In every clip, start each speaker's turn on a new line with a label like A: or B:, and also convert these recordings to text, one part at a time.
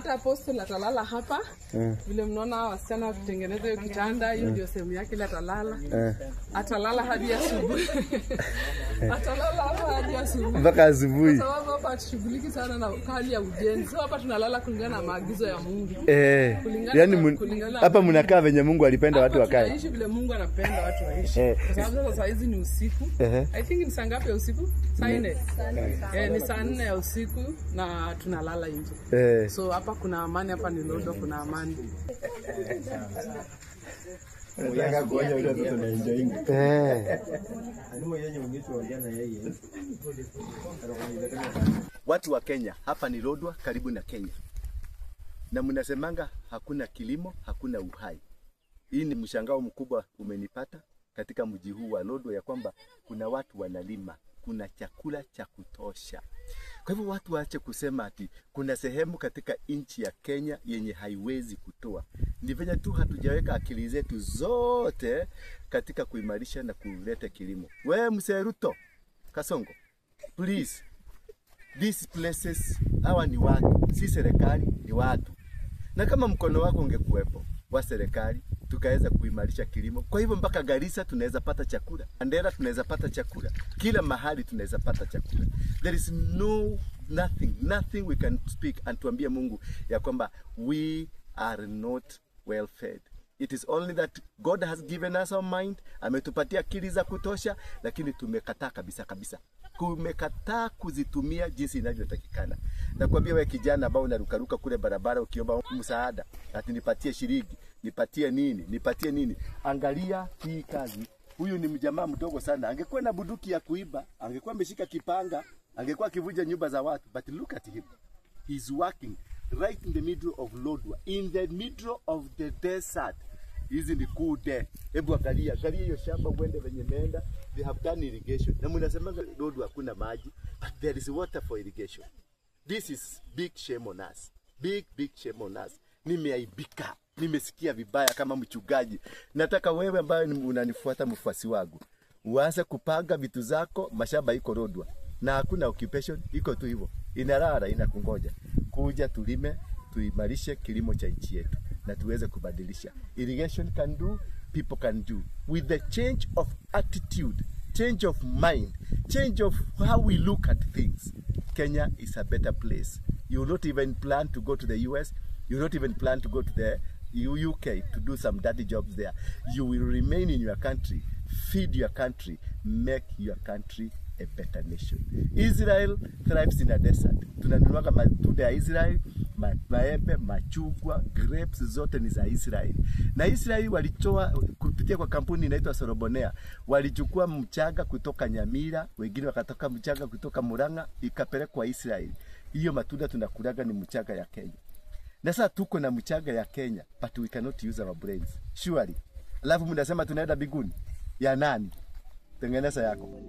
A: Hata apostle atalala hapa. Vile mnaona wasichana wakitengeneza hiyo kitanda, hiyo ndio sehemu yake ile atalala. Atalala hadi asubuhi. Atalala hapa hadi asubuhi.
B: Mpaka asubuhi.
A: Kwa sababu hapa hatushughuliki sana na hali ya ujenzi. So hapa tunalala kulingana na maagizo ya Mungu.
B: Yaani hapa mnakaa venye Mungu alipenda watu wakae.
A: Tunaishi vile Mungu anapenda watu waishi. Kwa sababu sasa saa hizi ni usiku. I think ni saa ngapi ya usiku? Saa 4. Ni saa 4 ya usiku na tunalala nje. So hapa kuna amani, hapa ni Lodwar kuna amani.
B: Watu wa Kenya, hapa ni Lodwar karibu na Kenya. Na mnasemanga hakuna kilimo, hakuna uhai. Hii ni mshangao mkubwa umenipata katika mji huu wa Lodwar ya kwamba kuna watu wanalima, kuna chakula cha kutosha. Kwa hivyo watu waache kusema ati kuna sehemu katika nchi ya Kenya yenye haiwezi kutoa. Ni venye tu hatujaweka akili zetu zote katika kuimarisha na kuleta kilimo. Wewe Mzee Ruto, Kasongo, please, these places, hawa ni watu, si serikali, ni watu. Na kama mkono wako ungekuwepo wa serikali, tukaweza kuimarisha kilimo. Kwa hivyo mpaka Garissa tunaweza pata chakula, Mandera tunaweza pata chakula, kila mahali tunaweza pata chakula. There is no nothing we can speak and tuambie Mungu ya kwamba we are not well fed. It is only that God has given us our mind, ametupatia akili za kutosha, lakini tumekataa kabisa kabisa. Tumekataa kuzitumia jinsi inavyotakikana. Nakwambia wewe kijana ambao unarukaruka kule barabara ukiomba msaada, ati nipatie shilingi, nipatie nini, nipatie nini. Angalia hii kazi. Huyu ni mjamaa mdogo sana. Angekuwa na bunduki ya kuiba, angekuwa ameshika kipanga, angekuwa akivunja nyumba za watu. But look at him. He's working right in the middle of Lodwar, in the middle of the desert. Hizi ni kude. Hebu angalia, angalia hiyo shamba uende venye imeenda. They have done irrigation. Na mnasema Lodwar hakuna maji, but there is water for irrigation. This is big shame on us. Big, big shame on us. Nimeaibika. Nimesikia vibaya kama mchungaji. Nataka wewe ambaye unanifuata mfuasi wangu, uanze kupanga vitu zako. Mashamba iko Lodwar na hakuna occupation, iko tu hivyo. Inarara inakungoja. Kuja tulime, tuimarishe kilimo cha nchi yetu na tuweze kubadilisha. Irrigation can do, people can do. With the change of attitude, change of mind, change of how we look at things, Kenya is a better place. You will not even plan to go to the US, you will not even plan to go to the UK to do some dirty jobs there. You will remain in your country, feed your country, make your country a better nation. Israel thrives in a desert. Tunanunuaga matunda ya Israel, maembe, machungwa, grapes zote ni za Israel. Na Israel walitoa kupitia kwa kampuni inaitwa Sorobonea. Walichukua mchanga kutoka Nyamira, wengine wakatoka mchanga kutoka Murang'a, ikapelekwa Israel. Hiyo matunda tunakulaga ni mchanga ya Kenya. Na sasa tuko na mchanga ya Kenya, but we cannot use our brains. Surely. Alafu mnasema tunaenda biguni. Ya nani? Tengeneza yako.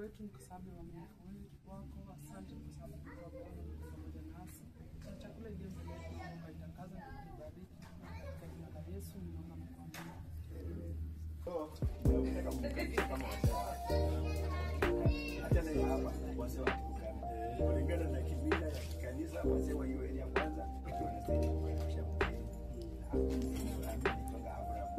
A: wetu, ni kwa sababu ya uaminifu wako. Asante kwa sababu Bwana uko pamoja nasi. Na chakula iliyo mbele yetu, naomba itakaza na kuibariki. Katika jina la Yesu ninaomba na kuamini.
C: Hata leo hapa wazee wa Turkana kulingana na kimila ya kikanisa, wazee wa hiyo area kwanza ndio wanastahili kukaribisha mgeni. Kutoka Abraham.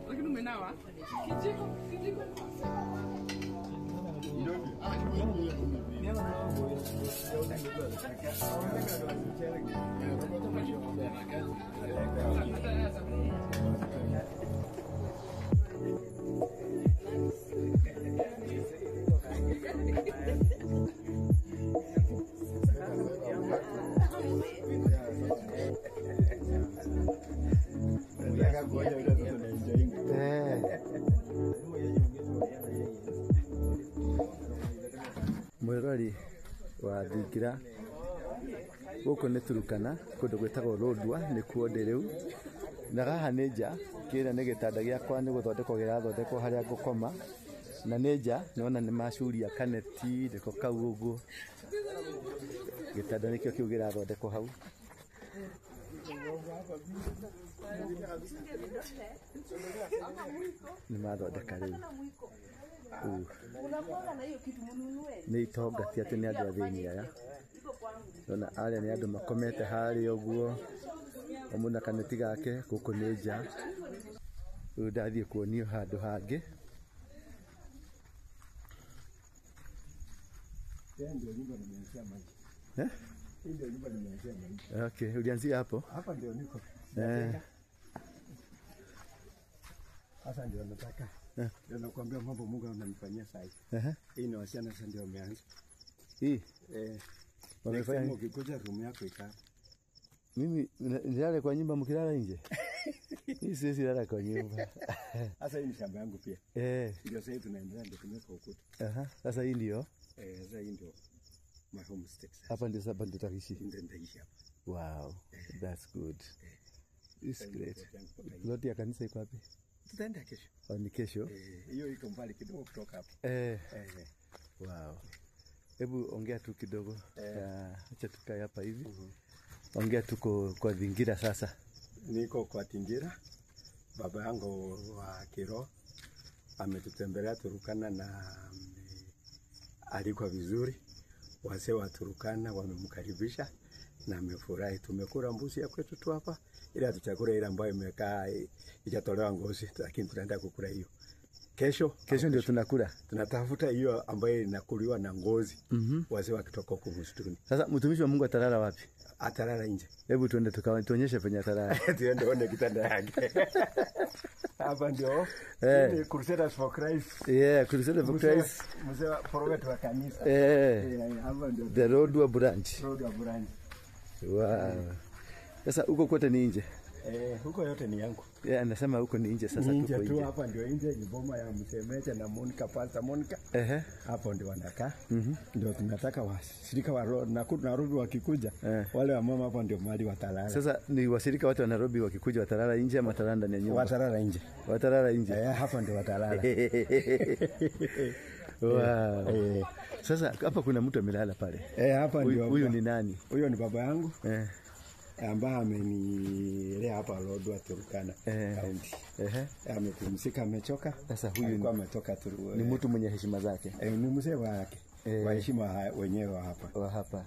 A: Lakini umenawa? Kijiko, kijiko.
B: Mwirori wa thingira guku ni Turukana kundu gwitagwo Lodwar nikuo ndi riu na haha ni nja kira ni gitanda giakwa ni guthondekwo girathondekwo haria ngukoma na ni nja nona ni macuria kaneti niko kau uguo gitanda nikio kiu girathondekwo hau. Ni mathondeka riu nä itonga ti atä nä andå athä aya ona arĩa nä andå makomete harĩa ũguo o mũndũ na kaneti gake gũkũ nĩ nja rĩu ndathiĩ kuonio handũ hangĩ. Okay, ulianzia hapo?
C: Hapa ndio niko. Sasa ndio nataka. Ndio nakwambia mambo Mungu ananifanyia sasa hivi. Hii ni wasichana sasa ndio wameanza.
B: Hii?
C: Wamefanya ukikuja room yako ikaa.
B: Mimi nilale kwa nyumba mkilala nje? Mimi siwezi lala kwa nyumba.
C: Sasa hii ni shamba yangu pia. Ndio sasa tunaendelea ndio tumeweka ukuta.
B: Sasa hii ndio?
C: Sasa hii ndio my homestead.
B: Hapa ndio sasa ndio utaishi.
C: Ndio nitaishi hapa.
B: Wow, that's good. It's great. Plot ya kanisa iko wapi?
C: Tutaenda kesho.
B: Oh, ni kesho.
C: Hiyo iko mbali kidogo kutoka hapa.
B: Wow. Hebu ongea tu kidogo. Acha tukae hapa hivi. Ongea tuko kwa Thingira sasa.
C: Niko kwa Thingira. Baba yangu wa kiroho ametutembelea Turukana na alikuwa vizuri. Wazee wa Turukana wamemkaribisha na amefurahi. Tumekula mbuzi ya kwetu tu hapa, ila hatuchakula ile ambayo imekaa ijatolewa ngozi, lakini tunaenda kukula hiyo kesho.
B: Kesho ndio tunakula.
C: Tunatafuta hiyo ambayo inakuliwa na ngozi. Wazee wakitoka huko msituni.
B: Sasa mtumishi wa Mungu atalala wapi?
C: Atalala nje.
B: Hebu tuende tuonyeshe penye atalala.
C: Tuende one kitanda yake. Hapa ndio ni Crusaders for Christ.
B: Yeah, Crusaders for Christ.
C: Mzee wa prophet wa kanisa. Hapa ndio
B: The Lodwar branch.
C: Lodwar branch.
B: Wow. Sasa huko kote ni nje.
C: Huko yote ni yangu.
B: Yeah, anasema huko ni nje sasa
C: tuko
B: nje.
C: Tu hapa ndio nje, ni boma ya Msemecha na Monica, Pastor Monica. Hapo ndio wanakaa. Ndio tunataka washirika wa Nairobi wakikuja, wale wa mama hapo ndio mahali watalala.
B: Sasa ni washirika watu wa Nairobi wakikuja watalala nje ama watalala ndani ya nyumba?
C: Watalala nje.
B: Watalala nje.
C: Hapa ndio watalala.
B: Wow. Sasa hapa kuna mtu amelala pale.
C: Hapa ndio.
B: Huyu ni nani?
C: Huyo ni baba yangu. Ambaye amenilea hapa Lodwar Turkana County. Amepumzika, amechoka.
B: Sasa huyu
C: alikuwa ametoka Turkana.
B: Ni mtu mwenye heshima zake.
C: Ni mzee wake. Waheshima wenyewe hapa.
B: Wa hapa.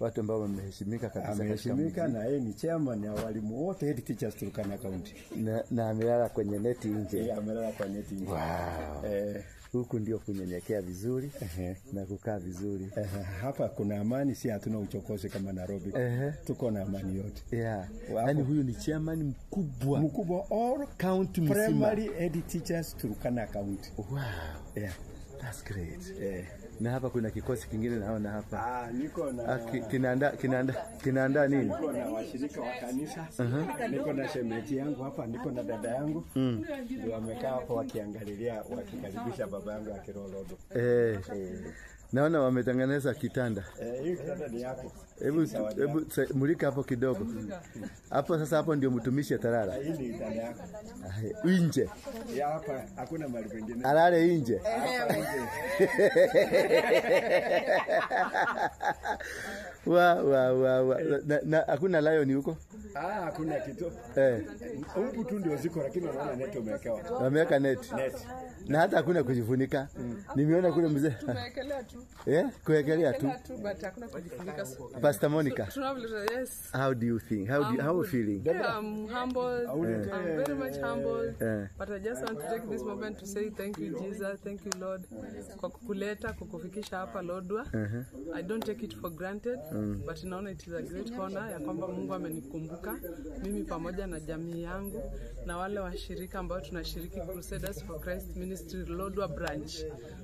B: Watu ambao wameheshimika kabisa.
C: Ameheshimika na yeye ni chairman ya walimu wote head teachers Turkana County.
B: Na amelala kwenye neti nje.
C: Amelala kwa neti nje.
B: Wow. Huku ndio kunyenyekea vizuri na kukaa vizuri.
C: Hapa kuna amani, si hatuna uchokozi kama Nairobi. Tuko na amani yote.
B: Yeah. Yaani huyu ni chairman mkubwa.
C: Mkubwa all
B: county mzima.
C: Primary head teachers Turkana County.
B: Wow.
C: Yeah.
B: That's great. Na hapa kuna kikosi kingine naona hapa.
C: Niko na
B: kinaandaa nini?
C: Niko na washirika wa kanisa. Niko na shemeji yangu hapa, niko na dada yangu. Ndio wamekaa hapo wakiangalilia, wakikaribisha baba yangu akiroho Lodwar.
B: Naona wametengeneza kitanda.
C: Hii kitanda ni yako.
B: Hebu mulika hapo kidogo. Hapo sasa, hapo ndio mtumishi atalala.
C: Hii ni kitanda yako.
B: Nje.
C: Ya hapa hakuna mahali pengine.
B: Alale nje. Wa. Na hakuna lion huko?
C: Hakuna kitu. Mbu tu ndio ziko, lakini wanaona net umewekewa.
B: Wameweka net. Na hata hakuna kujifunika. Nimeona kule mzee.
A: Tumewekelea tu.
B: Kuwekelea tu.
A: But hakuna kujifunika.
B: Pastor Monica.
A: Yes.
B: How do you think? How are you feeling?
A: I'm humbled. I'm very much humbled. But I just want to take this moment to say thank you Jesus, thank you Lord kwa kukuleta, kukufikisha hapa Lodwar. I don't take it for granted, but naona it is a great honor ya kwamba Mungu amenikumbuka mimi pamoja na jamii yangu na wale washirika ambao tunashiriki Crusaders for Christ Ministry Lodwar branch.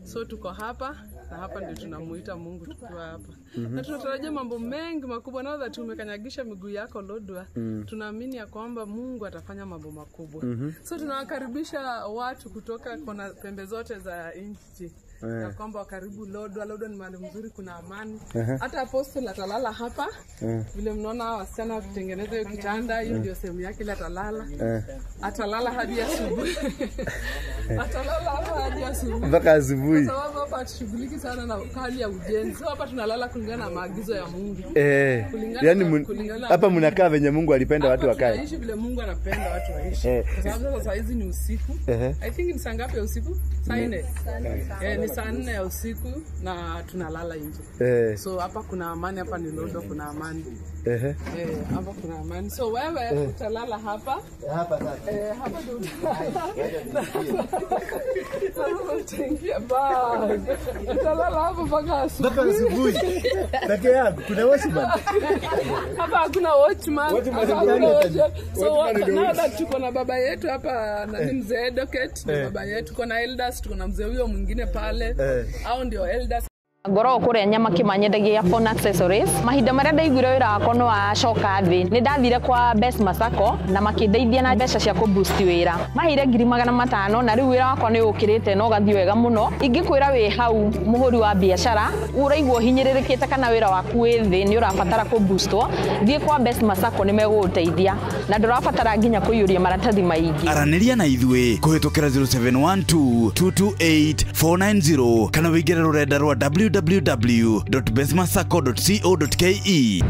A: So tuko hapa na hapa ndio tunamuita Mungu tukiwa hapa. Na tunatarajia mambo mengi makubwa. Now that umekanyagisha miguu yako Lodwar, tunaamini ya kwamba Mungu atafanya mambo makubwa. So tunawakaribisha watu kutoka kona pembe zote za nchi. Na kwamba wakaribu Lodwar. Lodwar ni mahali mzuri, kuna amani. Hata apostle atalala hapa. Vile mnaona wasichana wakitengeneza hiyo kitanda, hiyo ndio sehemu yake ile atalala. Atalala hadi asubuhi. Atalala hapa hadi asubuhi.
B: Mpaka asubuhi.
A: Kwa sababu hapa hatushughuliki sana na hali ya ujenzi. So hapa tunalala kulingana na maagizo ya Mungu.
B: Yaani hapa mnakaa venye Mungu alipenda watu wakae.
A: Tunaishi vile Mungu anapenda watu waishi. Kwa sababu sasa saa hizi ni usiku. I think ni saa ngapi ya usiku? Saa 4. Ni saa 4 ya usiku na tunalala nje. So hapa kuna amani, hapa ni Lodwar kuna amani. Hapa kuna amani. So wewe utalala hapa.
B: Hapa sasa.
A: Hapa ndio utalala. Sasa utaingia bag. Utalala hapa mpaka asubuhi.
B: Mpaka asubuhi. Peke yako kuna watchman.
A: Hapa hakuna watchman. So now that tuko na baba yetu hapa na ni mzee Docket, ni baba yetu, tuko na elders, tuko na mzee huyo mwingine pale. Hao ndio elders.
D: Ngoragwo kũrĩa nyama kĩmanyendagia phone accessories. Mahinda marĩa ndaiguire wĩra wakwa nĩ wacoka thĩ, nĩ ndathire kwa Best Masako na makĩndeithia na mbeca cia kũ boost wĩra. Maheire 500,000 na rĩu wĩra wakwa nĩ ũkĩrĩte na ũgathiĩ wega mũno. Ingĩkwĩra wĩ hau mũhũri wa biacara ũraigua ũhinyĩrĩrĩkĩte kana wĩra waku wĩ thĩ nĩ ũrabatara kũ boostwo, thiĩ kwa Best Masako nĩ megũgũteithia na ndũrabatara nginya kũiyũria maratathi maingĩ.
E: Aranĩria na ithuĩ kũhĩtũkĩra 0712 228 490 kana wĩingĩre rũrenda rwa www.bestmasacco.co.ke.